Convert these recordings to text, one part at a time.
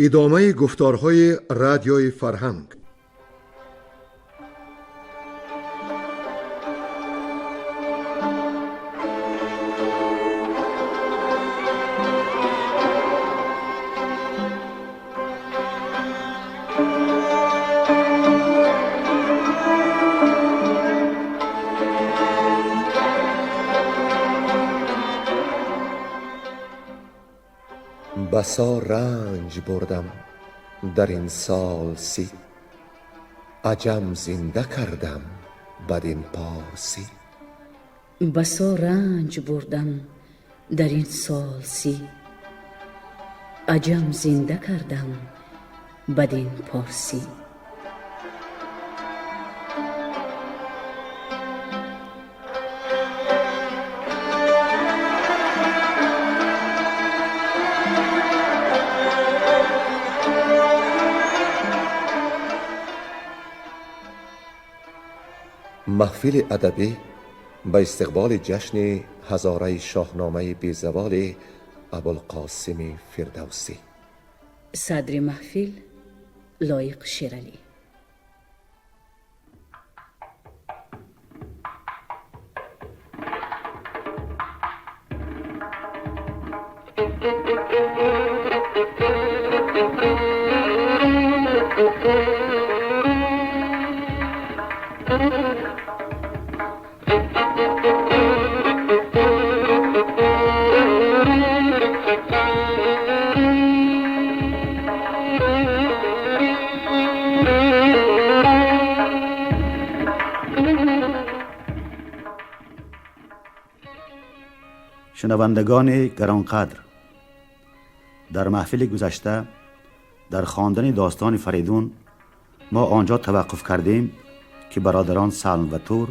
Идомаи гуфторҳои Радиои Фарҳанг. Басо ранҷ бурдам дар ин сол 30, аҷам зинда кардам бадин порсӣ. Басо ранҷ бурдам дар ин сол 30, аҷам зинда кардам бадин порсӣ. Маҳфили адабӣ ба истиқболи ҷашни ҳазораи шоҳномаи безаволи Абулқосими Фирдавсӣ. Садри маҳфил Лоиқ Шералӣ. Шунавандагони гаронқадр, дар маҳфили гузашта дар хондани достони Фаридун мо онҷо таваққуф кардем, ки бародарон Салм ва Тур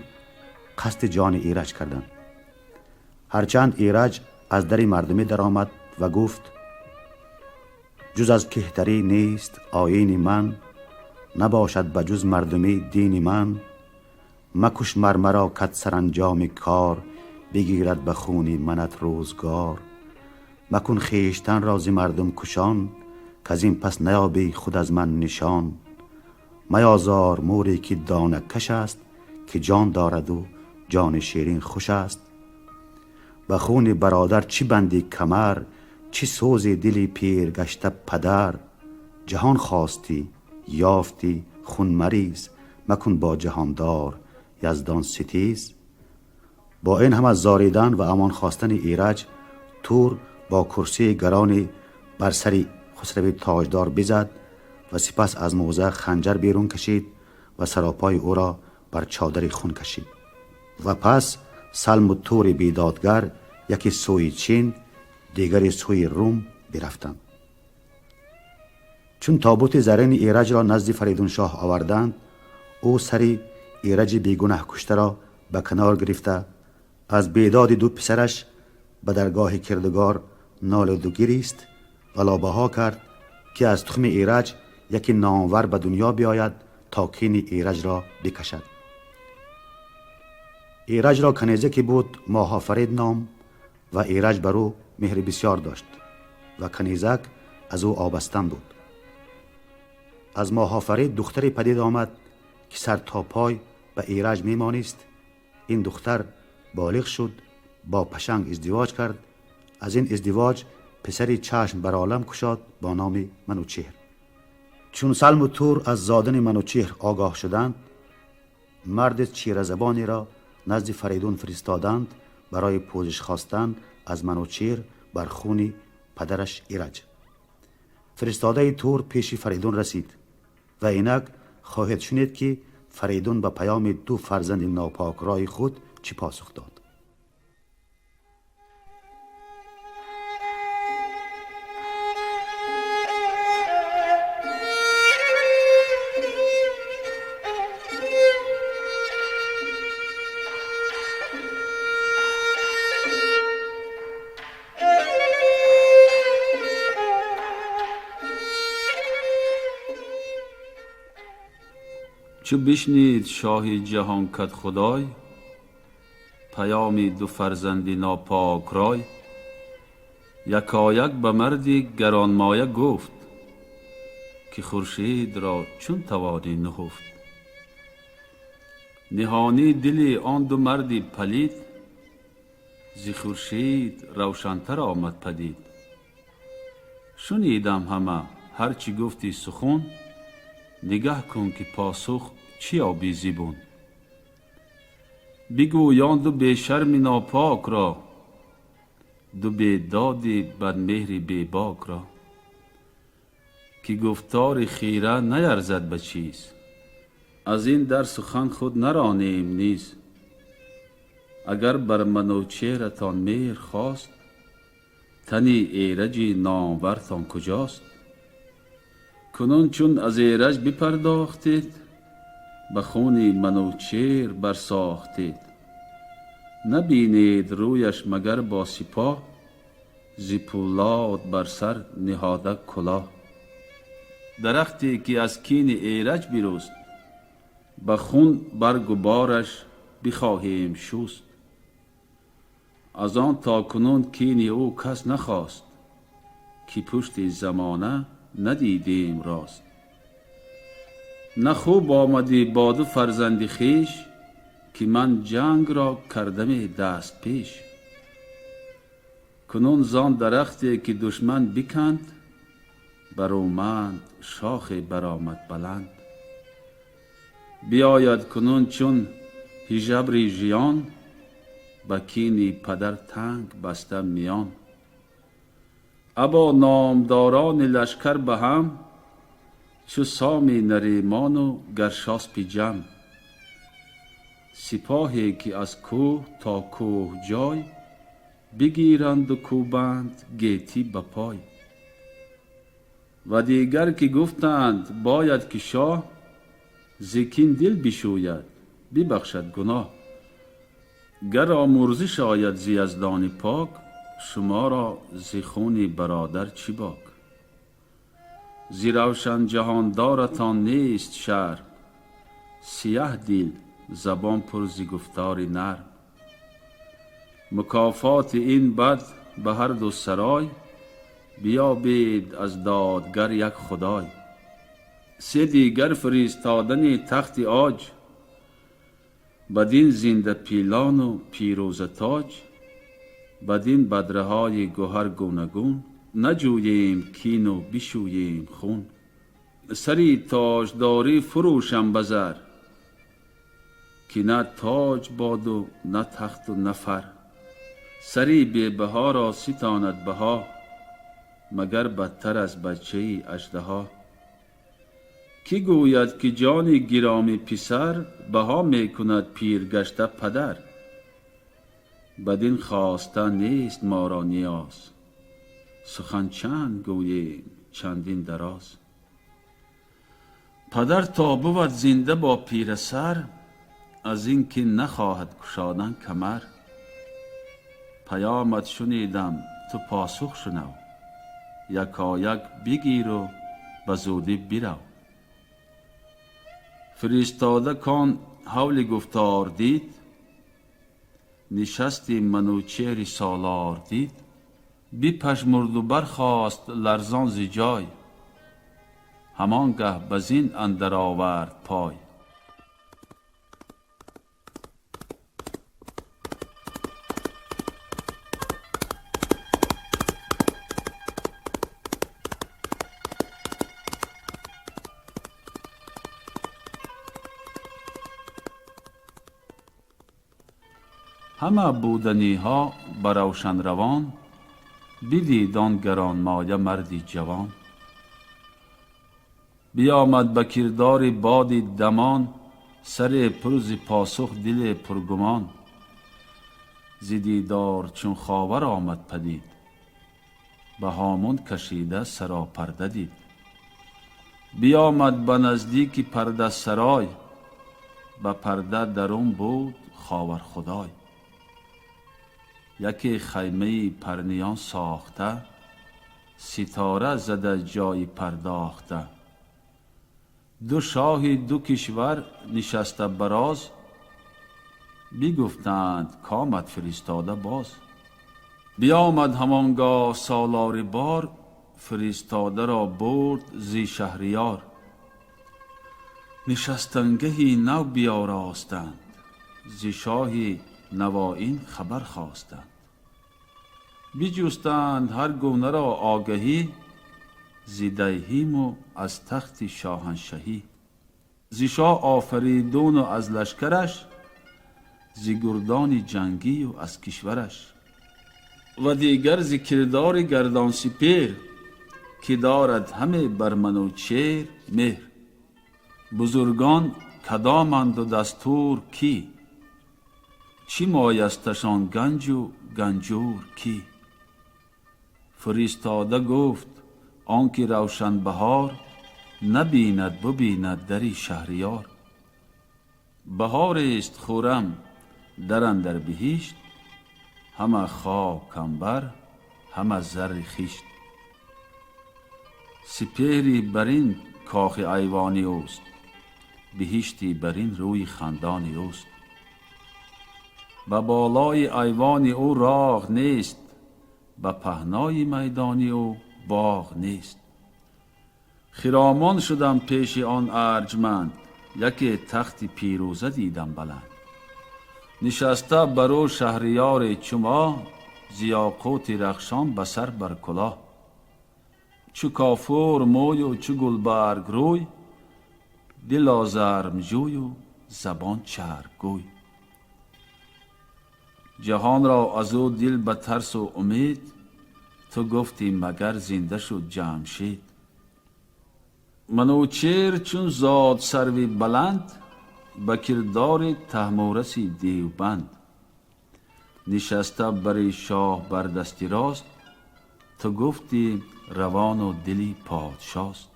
қасди ҷони Эраҷ карданд. Ҳарчанд Эраҷ аз дари мардумӣ даромад ва гуфт: ҷуз аз кеҳтарӣ нест оини ман, набошад ба ҷуз мардумӣ дини ман. Макуш мармаро кад саранҷоми кор, бигирад ба хуни манат рӯзгор. Макун хештан ро зи мардум кушон, каз ин пас наёбӣ худ аз ман нишон. Меозор мӯре ки донаккаш аст, ки ҷон дораду ҷони ширин хуш аст. Ба хуни бародар чӣ банди камар, чӣ сӯзи дили пир гашта падар. Ҷаҳон хостӣ, ёфтӣ, хун мариз, макун бо ҷаҳондор яздон ситиз. Бо ин ҳама зоридан ва амон хостани Эраҷ, Тур бо курсии гарони бар сари Хусрави тоҷдор бизад ва сипас аз мӯза ханҷар берун кашид ва саропои ӯро бар чодари хун кашид. Ва пас Салму Тури бедодгар яке сӯи Чин, дигаре сӯи Рум бирафтанд. Чун тобути зарини Эраҷро назди Фаридуншоҳ оварданд, ӯ сари Эраҷи бегунаҳ куштаро ба канор гирифта аз бедоди ду писараш ба даргоҳи кирдигор нолиду гирист ва лобаҳо кард, ки аз тухми Эраҷ яке номвар ба дунё биёяд то кини Эраҷро бикашад. Эраҷро канизаке буд Моҳофарид ном ва Эраҷ бар ӯ меҳри бисёр дошт ва канизак аз ӯ обастан буд. Аз Моҳофарид духтаре падид омад, ки сар то пой ба Эраҷ мемонист. Ин духтар болиғ шуд, бо Пашанг издивоҷ кард. Аз ин издивоҷ писари чашм бар олам кушод бо номи Манучеҳр. Чун Салму Тур аз зодани Манучеҳр огоҳ шуданд, марди чиразабонеро назди Фаридун фиристоданд барои пӯзиш хостан аз Манучеҳр бар хуни падараш Эраҷ. Фиристодаи Тур пеши Фаридун расид ва инак хоҳед шунид, ки Фаридун ба паёми ду фарзанди нопокрои худ чӣ посух дод. Чу бишнид шоҳи ҷаҳон кадхудой паёми ду фарзанди нопокрай, якояк ба марди гаронмоя гуфт: Ки хуршед ро чун тавонӣ нуҳуфт. Ниҳонӣ дили он ду марди палид, зи хуршед равшантар омад падид. Шунидам ҳама ҳар чӣ гуфтӣ сухун, нигаҳ кун ки посух чӣ ёбӣ зибун. Бигӯй он ду бешарми нопок ро, ду бедоди бадмеҳри бебок ро, ки гуфтори хира наярзад ба чиз. Аз ин дар сухан худ наронем низ. Агар бар Манучеҳратон меҳр хост, тани Эраҷи номвартон куҷост? Кунун чун аз Эраҷ бипардохтед, ба хуни Манучеҳр барсохтед. Набинед рӯяш магар бо сипоҳ, зи пӯлод бар сар ниҳода кулоҳ. Дарахте ки аз кини Эраҷ бируст, ба хун баргу бораш бихоҳем шуст. Аз он то кунун кини ӯ кас нахост, ки пушти замона надидем рост. На хуб омадӣ бо ду фарзанди хеш, ки ман ҷангро кардаме даст пеш. Кунун зон дарахте ки душман биканд, баруманд шохе баромад баланд. Биёяд кунун чун ҳижабри жиён, ба кини падар танг баста миён. Або номдорони лашкар ба ҳам, чу Соми Наримону Гаршоспи ҷам. Сипоҳе ки аз кӯҳ то кӯҳ ҷой, бигиранду кӯбанд гетӣ ба пой. Ва дигар ки гуфтанд бояд ки шоҳ зи кин дил бишӯяд, бибахшад гуноҳ. Гар омӯрзиш ояд зи Яздони пок, шуморо зи хуни бародар чӣ бок? Зи равшан ҷаҳондоратон нест шарм, сияҳ дил, забон пур зи гуфтори нарм. Мукофоти ин бад ба ҳар ду сарой, биёбед аз додгар як худой. Се дигар фиристодани тахти оҷ, бадин зинда пилону пирӯза тоҷ, бадин бадраҳои гӯҳар гунагун, наҷӯем кину бишӯем хун. Сари тоҷдорӣ фурӯшам ба зар, ки на тоҷ боду на тахту на фар. Сари бебаҳоро ситонад баҳо, магар бадтар аз бачаи аждаҳо. Кӣ гӯяд ки ҷони гиромӣ писар баҳо мекунад пиргашта падар? Бадин хоста нест моро ниёз, сухан чанд гӯем чандин дароз. Падар то бувад зинда бо пирасар, аз ин ки нахоҳад кушодан камар. Паёмат шунидам, ту посух шунав, якояк бигиру ба зудӣ бирав. Фиристода кон ҳавли гуфтор дид, нишасти Манучеҳри солор дид, бипажмурду бархост ларзон зи ҷой, ҳамон гаҳ ба зин андар овард пой. Ҳама буданиҳо ба равшанравон, бидид он гаронмоя марди ҷавон. Биёмад ба кирдори боди дамон, саре пур зи посух, диле пургумон. Зи дидор чун ховар омад падид, ба ҳомун кашида саропарда дид. Биёмад ба наздики пардасарой, ба парда дарун буд Ховархудой. Яке хаймаи парниён сохта, ситора зада ҷои пардохта. Ду шоҳи ду кишвар нишаста бароз, бигуфтанд комад фиристода боз. Биёмад ҳамон гоҳ солори бор, Фиристодаро бурд зи шаҳриёр. Нишастангаҳи нав биёростанд, зи шоҳи навоин хабар хостанд. Биҷустанд ҳар гунаро огаҳӣ, зи дайҳиму аз тахти шоҳаншаҳӣ. Зи шоҳ Офаридуну аз лашкараш, зи гурдони ҷангию аз кишвараш. Ва дигар зи кирдори гардонсипер, ки дорад ҳаме бар Манучеҳр меҳр. Бузургон кадоманду дастур кӣ? Чӣ моясташон ганҷу ганҷур кӣ? Фиристода гуфт он ки равшанбаҳор набинад бубинад дари шаҳриёр. Баҳорест хуррам дар андар биҳишт, ҳама хок анбар, ҳама зарри хишт. Сипеҳри барин кохи айвони ӯст, биҳишти барин рӯи хандони ӯст. Ба болои айвони ӯ роғ нест, ба паҳнои майдони ӯ боғ нест. Хиромон шудам пеши он арҷманд, яке тахти пирӯза дидам баланд. Нишаста бар ӯ шаҳриёре чу моҳ, зи ёқути рахшон ба сар бар кулоҳ. Чу кофур мӯю чу гулбарг рӯй, дил озармҷӯю забон чарбгӯй. Ҷаҳонро аз ӯ дил ба тарсу умед, ту гуфтӣ магар зинда шуд Ҷамшед. Манучеҳр чун зод сарви баланд, ба кирдори таҳмураси девбанд. Нишаста бари шоҳ бар дасти рост, ту гуфтӣ равону дили подшост.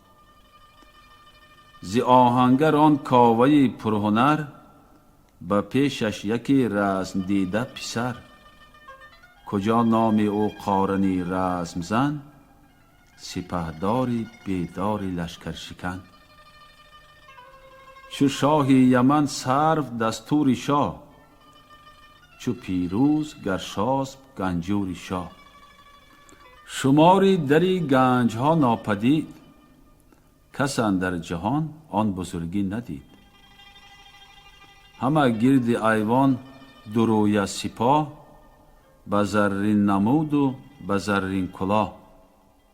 Зи оҳангар он Коваи пурҳунар, ба пешаш яке расм дида писар. Куҷо номи ӯ қорани расмзан, сипаҳдори бедори лашкаршикан. Чу шоҳи Яман сарв дастури шоҳ, чу пирӯз Гаршосп ганҷури шоҳ. Шумори дари ганҷҳо нопадид, кас андар ҷаҳон он бузургӣ надид. Ҳама гирди айвон дурӯя сипоҳ, ба заррин намуду ба заррин кулоҳ.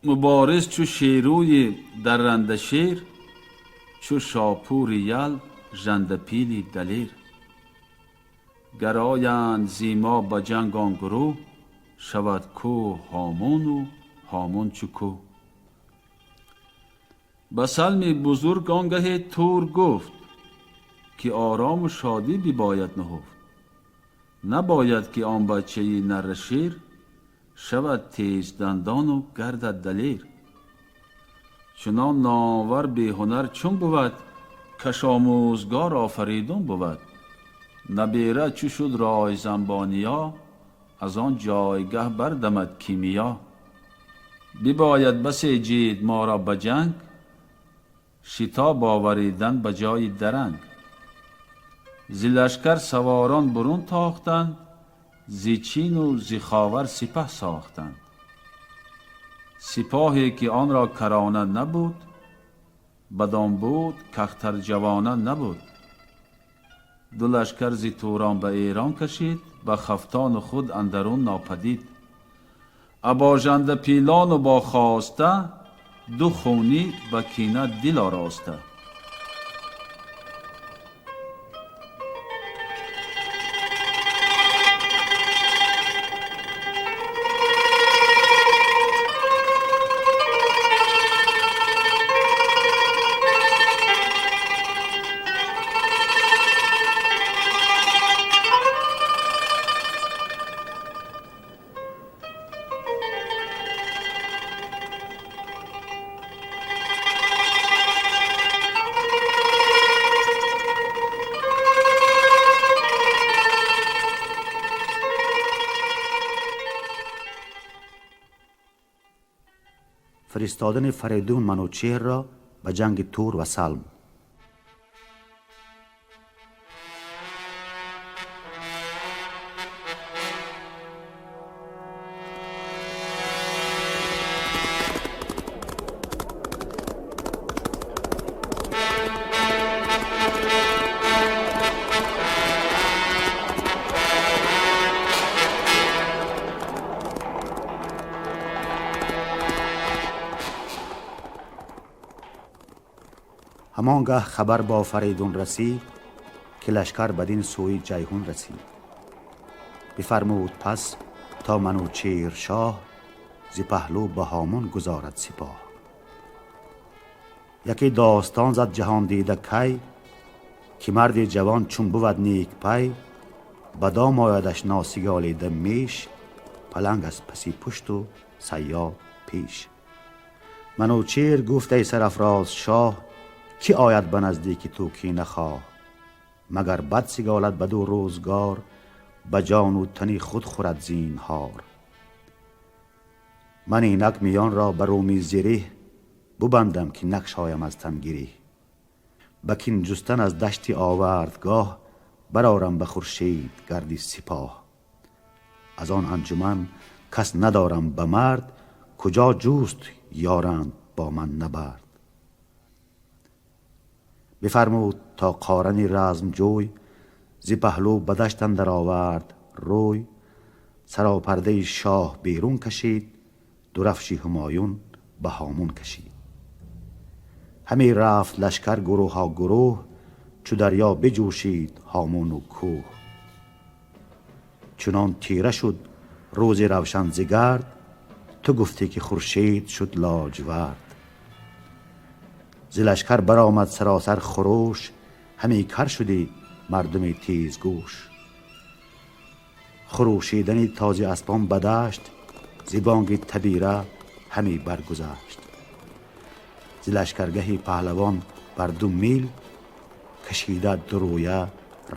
Мубориз чу шерӯи дарранда шер, чу шопури ял жандапили далер. Гар оянд зи мо ба ҷанг он гурӯҳ, шавад кӯҳ ҳомуну ҳомун чу кӯҳ. Ба Салми бузург он гаҳе Тур гуфт, ки орому шодӣ бибояд нуҳуфт. Набояд ки он бачаи наррашер шавад тездандону гардад далер. Чунон номвар беҳунар чун бувад, кашомӯзгор Офаридун бувад. Набера чу шуд ройзанбониё, аз он ҷойгаҳ бардамад кимиё. Бибояд басе ҷид моро ба ҷанг, шитоб оваридан ба ҷои даранг. Зи лашкар саворон бурун тохтанд, зи чину зи ховар сипаҳ сохтанд. Сипоҳе ки онро карона набуд, бадон буд кахтарҷавона набуд. Ду лашкар зи Турон ба Эрон кашид, ба хафтону худ андарун нопадид. Або жандапилону бо хоста, ду хунӣ ба кина дил ороста. Фиристодани Фаридун Манучеҳрро ба ҷанги Тур ва Салм. Ҳамон гаҳ хабар бо Фаридун расид, ки лашкар бадин сӯи Ҷайҳун расид. Бифармуд пас то Манучеҳр шоҳ зи паҳлӯ ба Ҳомун гузорад сипоҳ. Яке достон зад ҷаҳон дида кай, ки марди ҷавон чун бувад нек пай, ба дом оядаш носиголида меш, паланг аз паси пушту саёд пеш. Манучеҳр гуфт: эй сарафроз шоҳ, ки ояд ба наздики ту ки нахоҳ? Магар бад сиголад баду рӯзгор, ба ҷону тани худ хӯрад зинҳор. Ман инак миёнро ба рӯми зиреҳ бубандам, ки накшоям аз тан гиреҳ. Ба кин ҷустан аз дашти овардгоҳ барорам ба хуршед гарди сипоҳ. Аз он анҷуман кас надорам ба мард, куҷо ҷуст ёранд бо ман набард. Бифармуд то қорани размҷӯй зи паҳлӯ ба дашт андар овард рӯй. Саропардаи шоҳ берун кашид, дурафши ҳумоюн ба ҳомун кашид. Ҳаме рафт лашкар гурӯҳҳо гурӯҳ, чу дарё биҷӯшид ҳомуну кӯҳ. Чунон тира шуд рӯзи равшан зи гард, ту гуфтӣ ки хуршед шуд лоҷвард. Зи лашкар баромад саросар хурӯш, ҳаме кар шудӣ мардуми тезгӯш. Хурӯшидани този аспон ба дашт, зи бонги табира ҳаме баргузашт. Зи лашкаргаҳи паҳлавон бар 2 мил, кашида дурӯя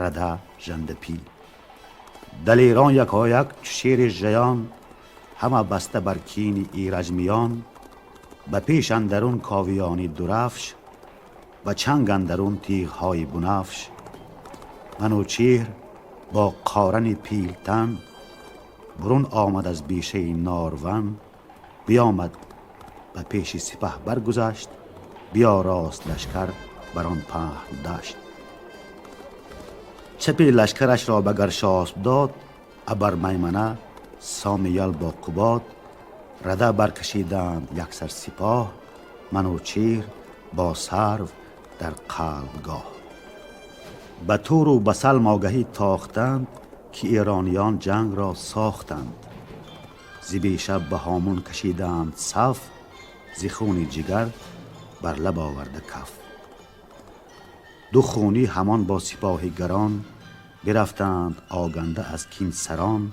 рада жандапил. Далерон якояк чу шери жаён, ҳама баста бар кини Ираҷ миён. Ба пеш андарун ковиёни дурафш, ба чанг андарун тиғҳои бунафш. Манучеҳр бо қорани пилтан бурун омад аз бешаи норван. Биомад ба пеши сипаҳ баргузашт, биёрост лашкар бар он паҳн дашт. Чапи лашкарашро ба Гаршосп дод, абар маймана Сомиял бо Қубод. Рада баркашиданд яксар сипоҳ, Манучеҳр бо сарв дар қалбгоҳ. Ба Туру ба Салм огаҳӣ тохтанд, ки эрониён ҷангро сохтанд. Зи беша ба ҳомун кашиданд саф, зи хуни ҷигар бар лаб оварда каф. Ду хунӣ ҳамон бо сипоҳи гарон, бирафтанд оганда аз кин сарон.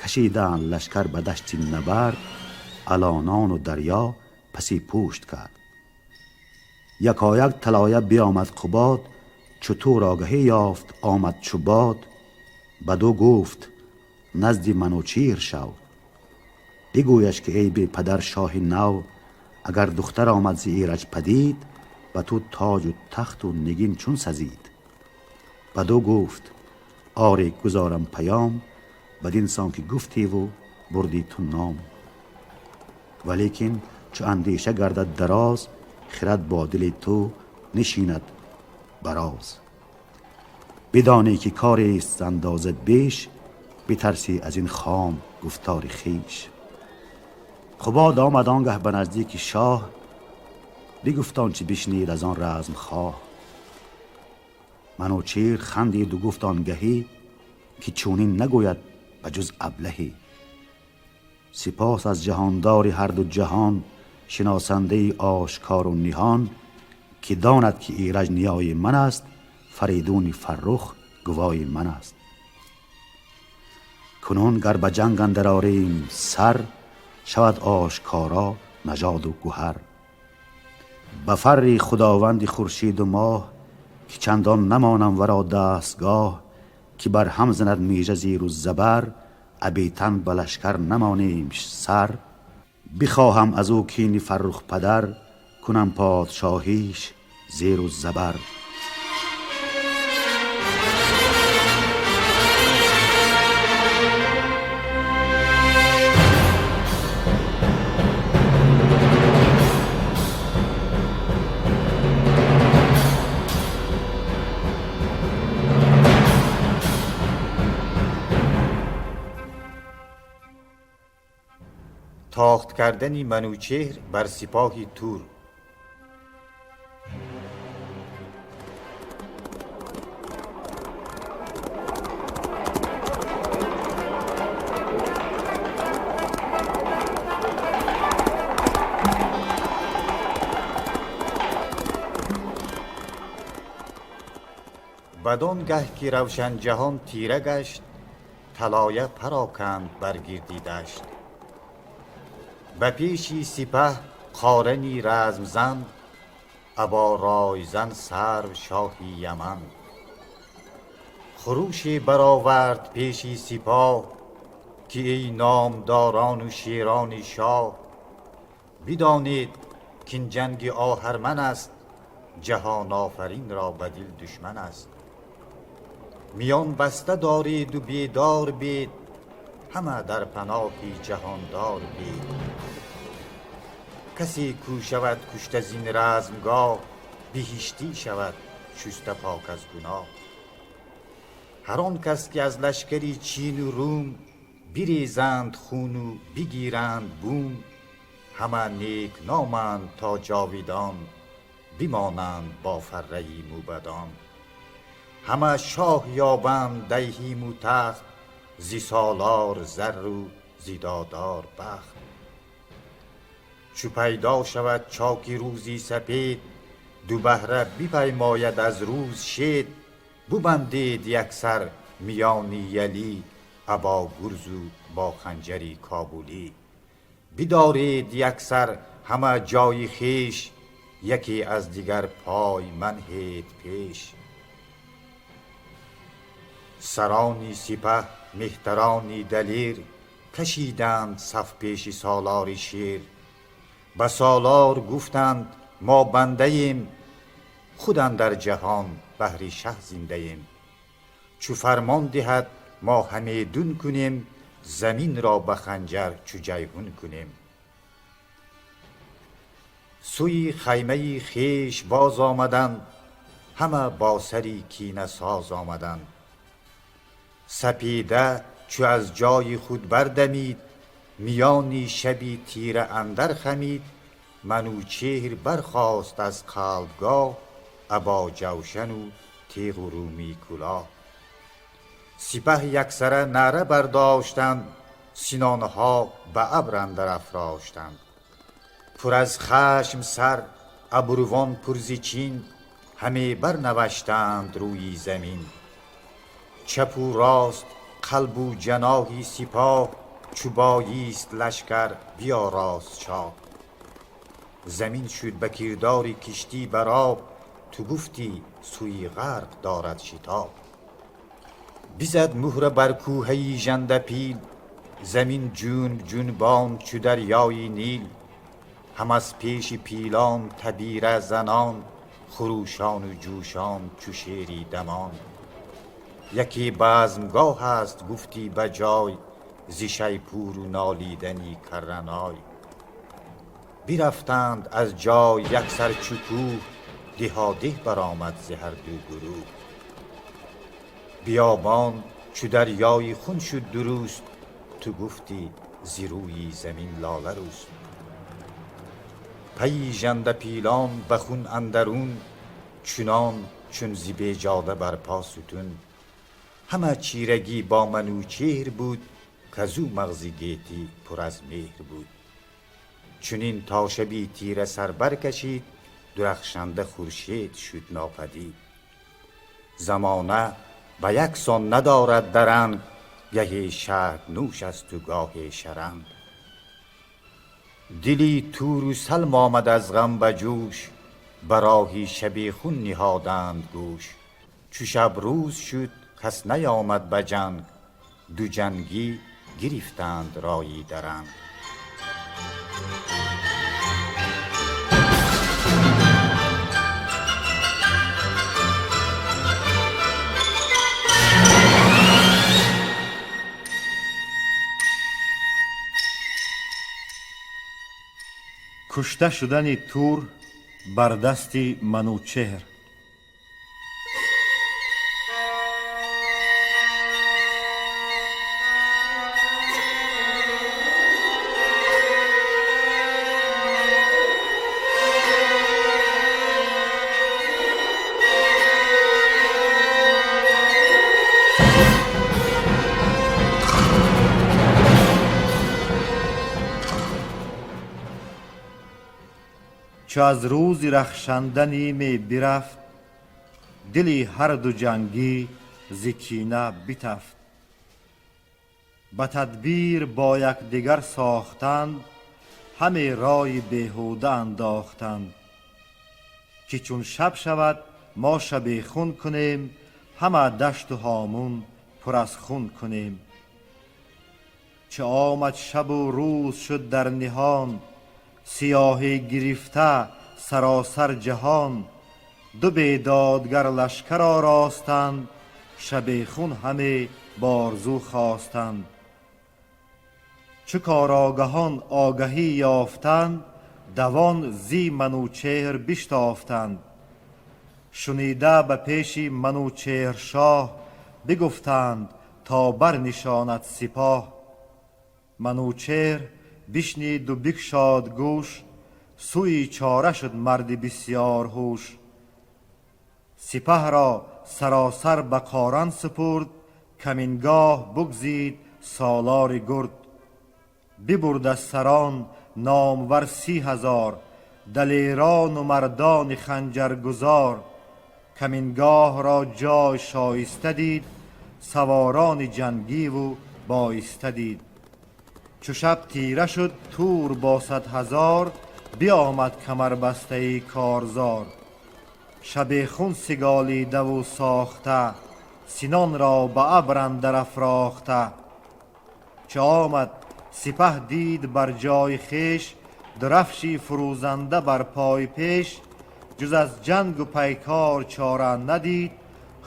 Кашиданд лашкар ба дашти набард, алонону дарё паси пушт кард. Якояк талоя биомад Қубод, чу Тур огаҳӣ ёфт омад чу бод. Баду гуфт: назди Манучеҳр шав, бигӯяш ки эй бепадар шоҳи нав, агар духтар омад зи Ираҷ падид, ба ту тоҷу тахту нигин чун сазид. Баду гуфт: оре гузорам паём, бадин сон ки гуфтиву бурдӣ ту ном. Валекин чу андеша гардад дароз, хирад бо дили ту нишинад бароз. Бидонӣ ки корест андоза беш, битарсӣ аз ин хом гуфтори хеш. Қубод омад он гаҳ ба наздики шоҳ, бигуфт он чи бишнид аз он размхоҳ. Манучеҳр хандиду гуфт он гаҳӣ, ки чунин нагӯяд ба ҷуз аблаҳӣ. Сипос аз ҷаҳондори ҳарду ҷаҳон, шиносандаи ошкору ниҳон, ки донад ки Ираҷ ниёи ман аст, Фаридуни фаррух гувои ман аст. Кунун гар ба ҷанг андар орем сар, шавад ошкоро нажоду гуҳар. Ба фарри худованди хуршиду моҳ, ки чандон намонам варо дастгоҳ, ки бар ҳам занад межа зеру забар, абетан ба лашкар намонем сар. Бихоҳам аз ӯ кини фаррух падар, кунам подшоҳиш зеру забар. تاخت کردن منوچهر بر سپاه تور. Бадон гаҳ ки равшан ҷаҳон тира гашт, талоя пароканд бар гирди дашт. Ба пеши сипаҳ қорани размзан, або ройзан сарв шоҳи Яман. Хуруше баровард пеши сипоҳ, ки эй номдорону шерони шоҳ, бидонед кин ҷанги оҳарман аст, ҷаҳонофарин ро ба дил душман аст. Миён баста дореду бедор бед, ҳама дар паноҳи ҷаҳондор бед. Касе кӯ шавад кушта зин размгоҳ, биҳиштӣ шавад шуста пок аз гуноҳ. Ҳар он кас ки аз лашкари Чину Рум бирезанд хуну бигиранд бум, ҳама нек номанд то ҷовидон, бимонанд бо фарраи мӯбадон. Ҳама шоҳ ёбанд диҳиму тахт, зи солор зару зи додор бахт. Чу пайдо шавад чоки рӯзи сапед, ду баҳра бипаймояд аз рӯз шед, бубандед яксар миёни ялӣ, або гурзу бо ханҷари кобулӣ. Бидоред яксар ҳама ҷои хеш, яке аз дигар пой манҳед пеш. Сарони сипаҳ меҳтарони далер, кашиданд саф пеши солори шер. Ба солор гуфтанд мо бандаем, худ андар ҷаҳон баҳри шаҳ зиндаем. Чу фармон диҳад мо ҳамедун кунем, заминро ба ханҷар чу ҷайҳун кунем. Сӯи хаймаи хеш боз омаданд, ҳама бо сари кина соз омаданд. Сапеда чу аз ҷои худ бардамид, миёни шаби тира андар хамид, Манучеҳр бархост аз қалбгоҳ, або ҷавшану теғу румӣ кулоҳ. Сипаҳ яксара наъра бардоштанд, синонҳо ба абр андар афроштанд. Пур аз хашм сар, абрувон пур зи чин, ҳаме барнаваштанд рӯи замин. Чапу рост қалбу ҷаноҳи сипоҳ, чу боист лашкар биёрост чоҳ. Замин шуд ба кирдори киштӣ бар об, ту гуфтӣ сӯи ғарқ дорад шитоб. Бизад муҳра бар кӯҳаи жандапил, замин ҷунб ҷунбон чу дарёи Нил. Ҳам аз пеши пилон табира занон, хурӯшону ҷӯшон чу шери дамон. Яке базмгоҳ аст гуфтӣ ба ҷой, зи шайпуру нолидани карраной. Бирафтанд аз ҷой яксар чу кӯҳ, деҳодеҳ баромад зи ҳар ду гурӯҳ. Биёбон чу дарёи хун шуд дуруст, ту гуфтӣ зи рӯи замин лола рӯст. Пайи жандапилон ба хун андарун, чунон чун зи беҷода барпо сутун. Ҳама чирагӣ бо Манучеҳр буд, казу мағзи гетӣ пур аз меҳр буд. Чунин то шаби тира сар баркашид, дурахшанда хуршед шуд нопадид. Замона ба яксон надорад даранг, гаҳе шаҳднӯш асту гоҳе шаранг. Дили Туру Салм омад аз ғам ба ҷӯш, ба роҳи шабихун ниҳоданд гӯш. Чу шаб рӯз шуд кас наёмад ба ҷанг, ду ҷангӣ гирифтанд рои даранг. Кушта шудани Тур бар дасти Манучеҳр. Чу аз рӯзи рахшанда ниме бирафт, Дили ҳар ду ҷангӣ зи кина битафт. Ба тадбир бо якдигар сохтанд, ҳаме рои беҳуда андохтанд, ки чун шаб шавад, мо шабехун кунем, ҳама дашту ҳомун пур аз хун кунем. Чу омад шабу рӯз шуд дар ниҳон, сиёҳӣ гирифта саросар ҷаҳон, ду бедодгар лашкар оростанд, шабехун ҳаме борзу хостанд. Чу корогаҳон огаҳӣ ёфтанд, давон зи Манучеҳр биштофтанд. Шунида ба пеши Манучеҳр шоҳ бигуфтанд, то барнишонад сипоҳ. Манучеҳр бишниду бикшод гӯш, сӯи чора шуд марди бисьёр ҳуш. Сипаҳро саросар ба Қоран супурд, камингоҳ бугзид солори гурд. Бибурд аз сарон номвар 30,000, далерону мардони ханҷаргузор. Камингоҳро ҷой шоиста дид, саворони ҷангиву боиста дид. Чу шаб тира шуд, Тур бо 100,000 биомад камарбастаи корзор. Шабехун сиголидаву сохта, синонро ба абр андар афрохта. Чу омад, сипаҳ дид бар ҷои хеш дурафши фурӯзанда бар пой пеш. Ҷуз аз ҷангу пайкор чора надид,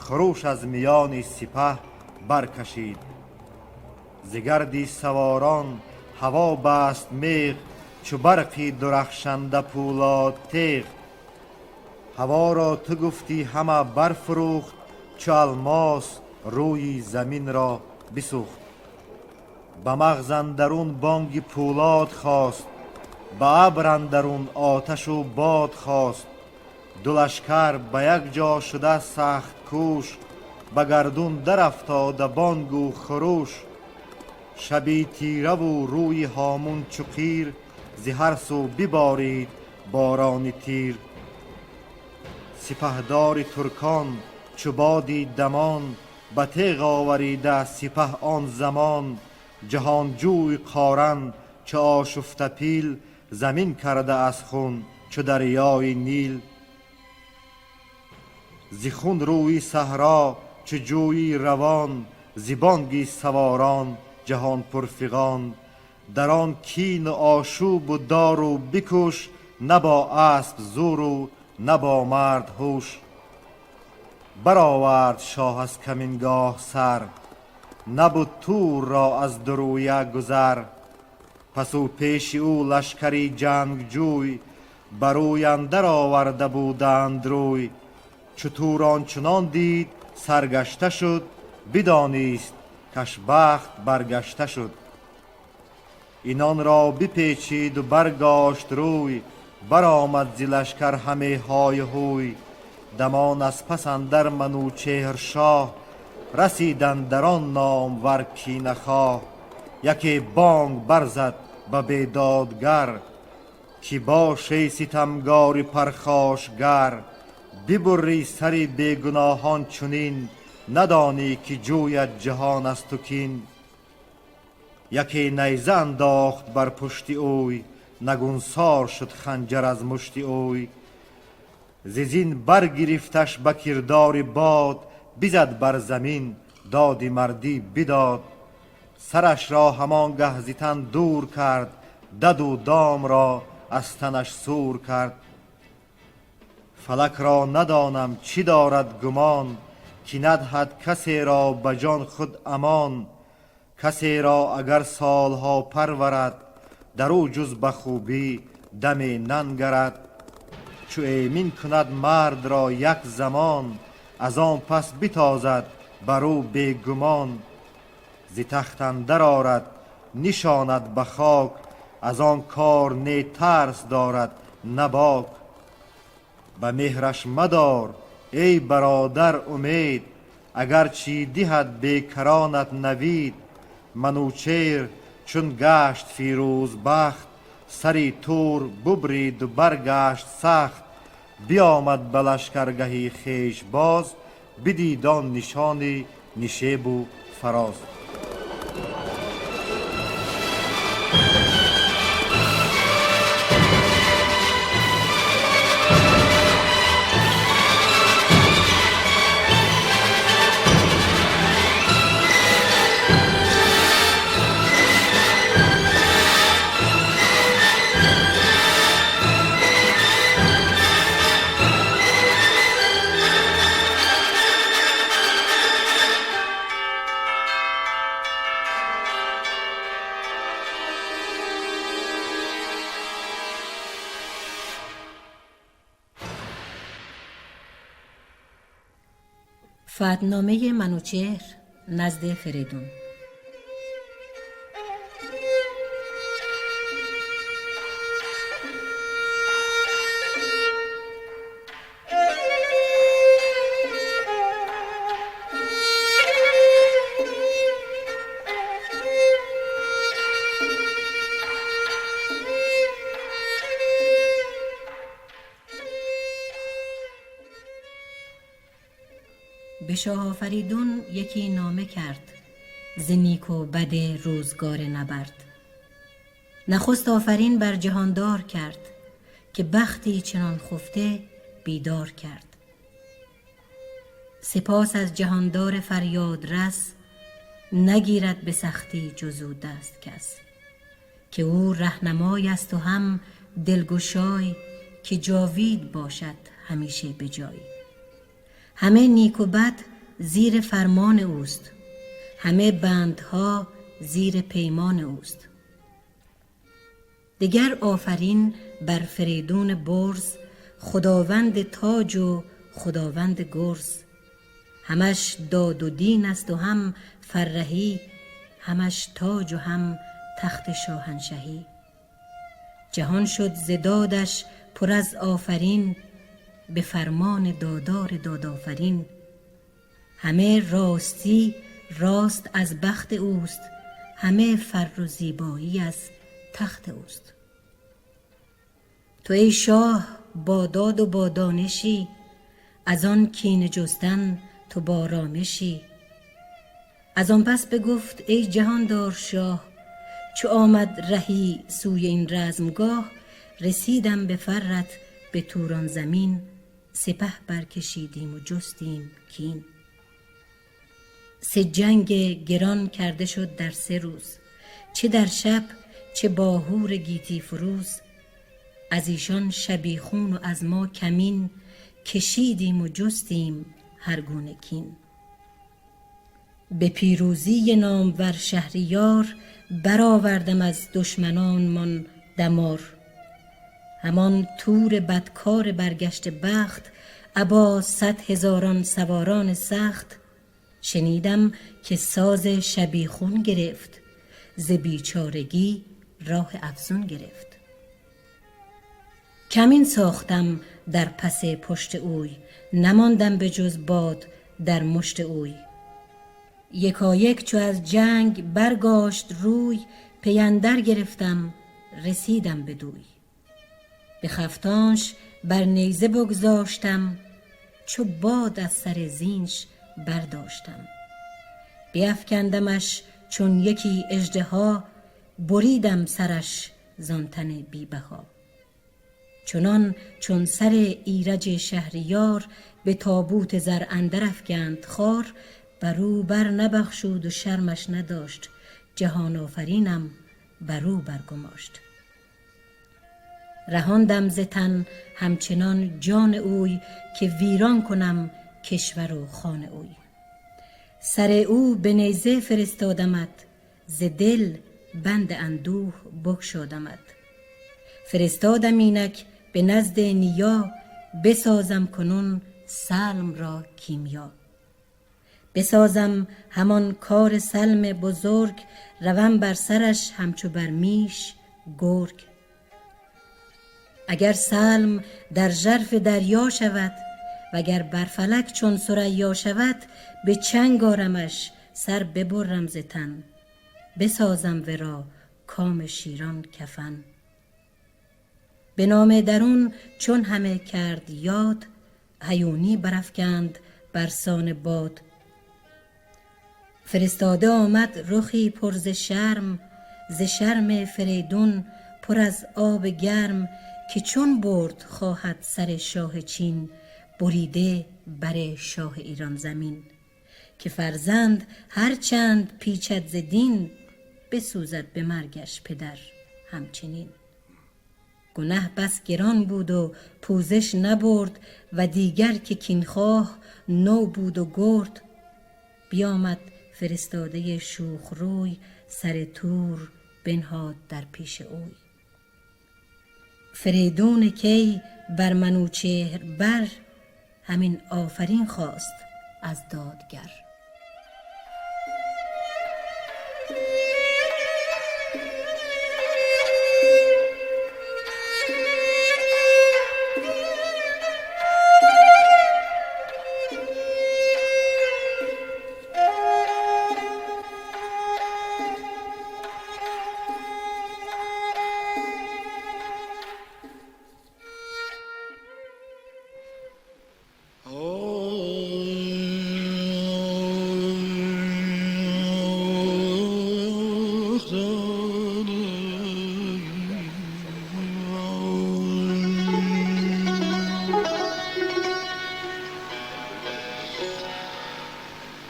хуруш аз миёни сипаҳ баркашид. Зи гарди саворон ҳаво баст меғ, чу барқи дурахшанда пӯлод теғ. Ҳаворо ту гуфтӣ ҳама барфурӯхт, чу алмос рӯи заминро бисӯхт. Ба мағз андарун бонги пӯлод хост, ба абр андарун оташу бод хост. Ду лашкар ба як ҷо шуда сахт кӯш, ба гардун дарафтода бонгу хуруш. Шаби тираву рӯи ҳомун чу қир, зи ҳар сӯ биборид борони тир. Сипаҳдори туркон чу боди дамон ба теғ оварида сипаҳ он замон. Ҷаҳонҷӯй Қоран чу ошуфта пил, замин карда аз хун чу дарёи Нил. Зи хун рӯи саҳро чу ҷӯи равон, зи бонги саворон ҷаҳон пурфиғон. Дар он кину ошӯбу дору бикуш, на бо асп зӯру на бо мард ҳуш. Баровард шоҳ аз камингоҳ сар, набуд Тур ро аз дурӯя гузар. Пасу пеши ӯ лашкари ҷангҷӯй ба рӯй андар оварда буданд рӯй. Чу Тур ончунон дид, саргашта шуд, бидонист, каш бахт баргашта шуд. Инонро бипечиду баргошт рӯй, баромад зи лашкар ҳаме ҳою ҳуй. Дамон аз пас андар Манучеҳр шоҳ расидан дар он номвар кинахоҳ. Яке бонг барзад ба бедодгар, ки бошей ситамгори пархошгар, бибуррӣ сари бегуноҳон чунин, надонӣ ки ҷӯяд ҷаҳон аз ту кин. Яке найза андохт бар пушти ӯй, нагунсор шуд ханҷар аз мушти ӯй. Зи зин баргирифташ ба кирдори бод, бизад бар замин, доди мардӣ бидод. Сарашро ҳамон гаҳ зи тан дур кард, даду домро аз танаш сур кард. Фалакро надонам чӣ дорад гумон, ки надҳад касеро ба ҷон худ амон. Касеро агар солҳо парварад, дар ӯ ҷуз ба хубӣ даме нангарад. Чу эмин кунад мардро як замон, аз он пас битозад бар ӯ бегумон. Зи тахт андар орад, нишонад ба хок, аз он кор не тарс дорад, на бок. Ба меҳраш мадор, эй бародар, умед, агарчи диҳад бекаронат навид. Манучеҳр чун гашт фирӯзбахт, сари Тур бубриду баргашт сахт. Биомад ба лашкаргаҳи хеш боз, бидид он нишони нишебу фароз. فتحنامه منوچهر نزد فریدون. به شاه آفریدون یکی نامه کرد، ز نیک و بد روزگار نبرد. نخست آفرین بر جهاندار کرد، که بختی چنان خفته بیدار کرد. سپاس از جهاندار فریاد رس، نگیرد به سختی جز او دست کس. که او رهنمای است و هم دلگشای، که جاوید باشد همیشه به جای. همه نیک و بد زیر فرمان اوست، همه بندها زیر پیمان اوست. دگر آفرین بر فریدون برز، خداوند تاج و خداوند گرز. همش داد و دین است و هم فرهی، همش تاج و هم تخت شاهنشهی. جهان شد ز دادش پر از آفرین، به فرمان دادار دادآفرین. همه راستی راست از بخت اوست، همه فر و زیبایی از تخت اوست. تو ای شاه با داد و با دانشی، از آن کینه جستن تو با رامشی. از آن پس بگفت ای جهاندار شاه، چو آمد رهی سوی این رزمگاه. رسیدم به فرت به توران زمین، سپه برکشیدیم و جستیم کین. سه جنگ گران کرده شد در سه روز، چه در شب چه با هور گیتی فروز. از ایشان شبیخون و از ما کمین، کشیدیم و جستیم هر گونه کین. به پیروزی نامور شهریار، برآوردم از دشمنانمان دمار. همان تور بدکار برگشت بخت، ابا 100,000 سواران سخت. شنیدم که ساز شبیخون گرفت، ز بیچارگی راه افزون گرفت. کمین ساختم در پس پشت اوی، نماندم به جز باد در مشت اوی. یکایک چو از جنگ برگاشت روی، پی اندر گرفتم رسیدم بدوی. به خفتانش بر نیزه بگذاشتم، چو باد از سر زینش برداشتم. بیفکندمش چون یکی اژدها، بریدم سرش زان تن بی بها. چنان چون سر ایرج شهریار، به تابوت زر اندر افکند خار. برو بر نبخشود و شرمش نداشت، جهان آفرینم برو برگماشت. رهاندم ز تن همچنان جان اوی، که ویران کنم کشور و خان اوی. سر او به نیزه فرستادمت، ز دل بند اندوه بگشادمت. فرستادم اینک به نزد نیا، بسازم کنون سلم را کیمیا. بسازم همان کار سلم بزرگ، روم بر سرش همچو بر میش گرگ. اگر سلم در ژرف دریا شود، وگر بر فلک چون ثریا شود. به چنگ آرمش سر ببرم ز تن، بسازم ورا کام شیران کفن. به نام درون چون همه کرد یاد، هیونی برافکند برسان باد. فرستاده آمد رخی پر ز شرم، ز شرم فریدون پر از آب گرم. که چون برد خواهد سر شاه چین، بریده بر شاه ایران زمین. که فرزند هر چند پیچد ز دین، بسوزد به مرگش پدر همچنین. گنه بس گران بود و پوزش نبرد، و دیگر که کینخواه نو بود و گرد. بیامد فرستاده شوخ روی، سر تور بنهاد در پیش اوی. فریدون کی بر منوچهر بر، همین آفرین خواست از دادگر.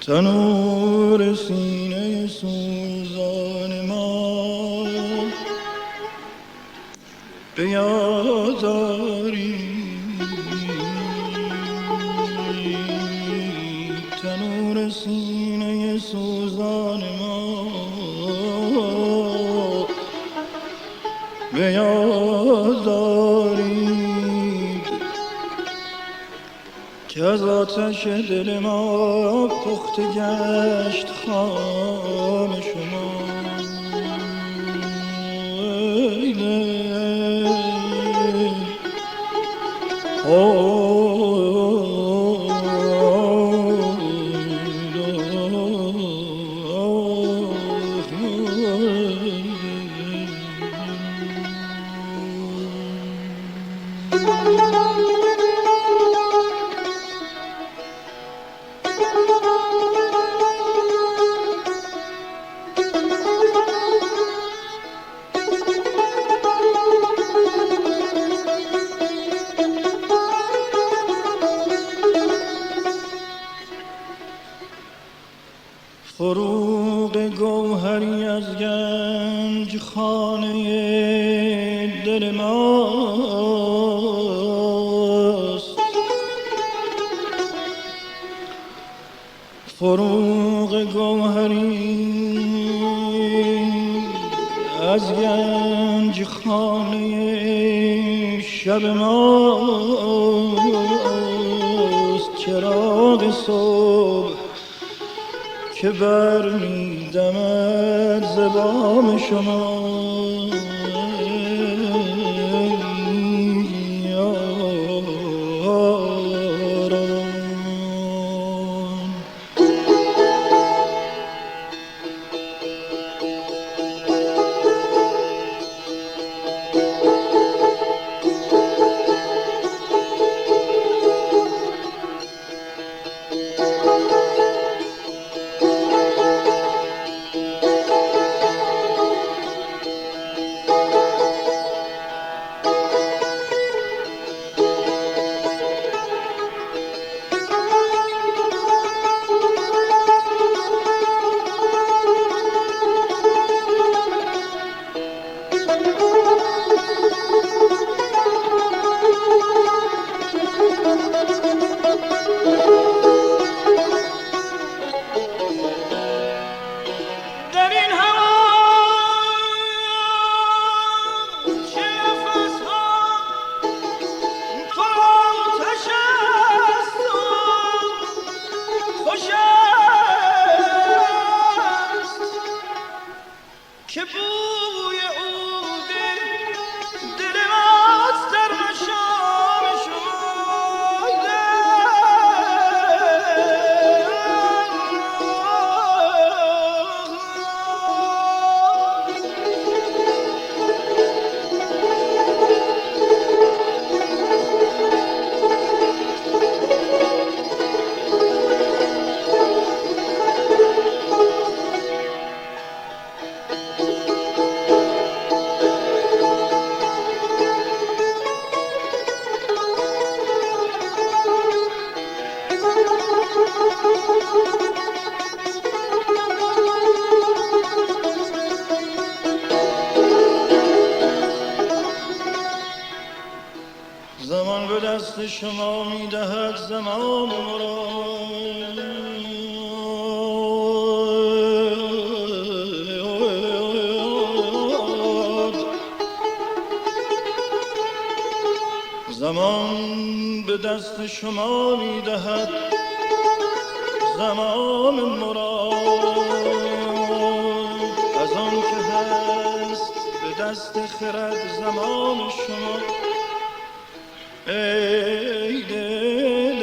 تنور سینه سوزان ما بیازاری، تنور سینه سوزان ما بیازاری، که از آتش دل ما پخته گشت خام شما. ای دل فروغ گوهری از گنج خانه دل ماست، فروغ گوهری از گنج خانه شب ماست. چراغ صبح که برمی دمد ز بام شما. دل ماست در مشام شما. شما میدهد زمان مراد. زمان به دست شما میدهد زمان مراد، از آن که هست به دست خرد زمان شما. ای دل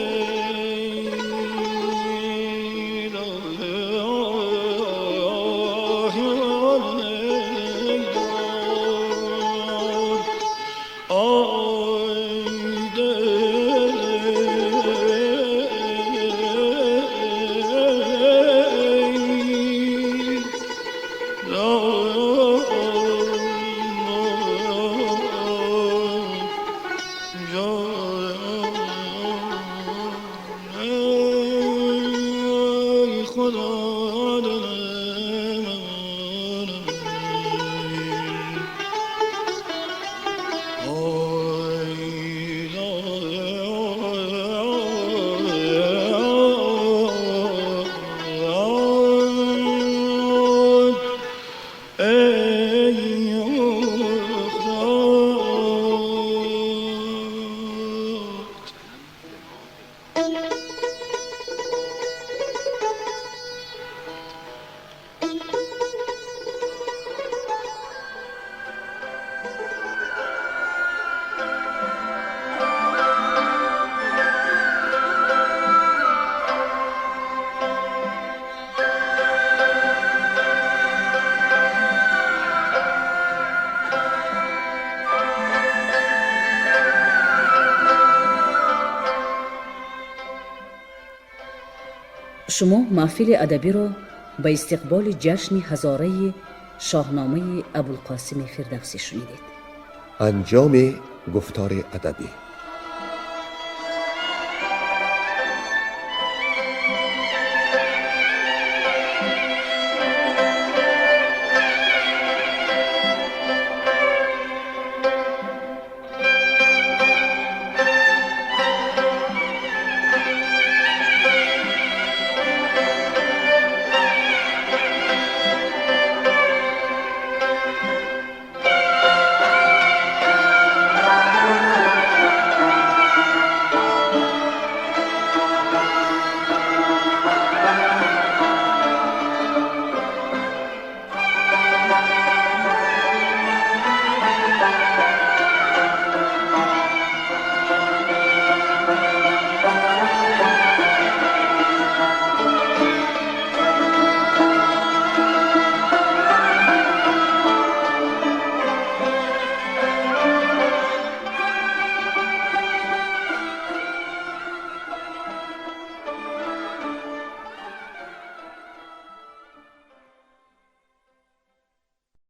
Шумо маҳфили адабиро ба истиқболи ҷашни ҳазораи Шоҳномаи Абулқосими Фирдавсӣ шунидед. Анҷоми гуфтори адабӣ.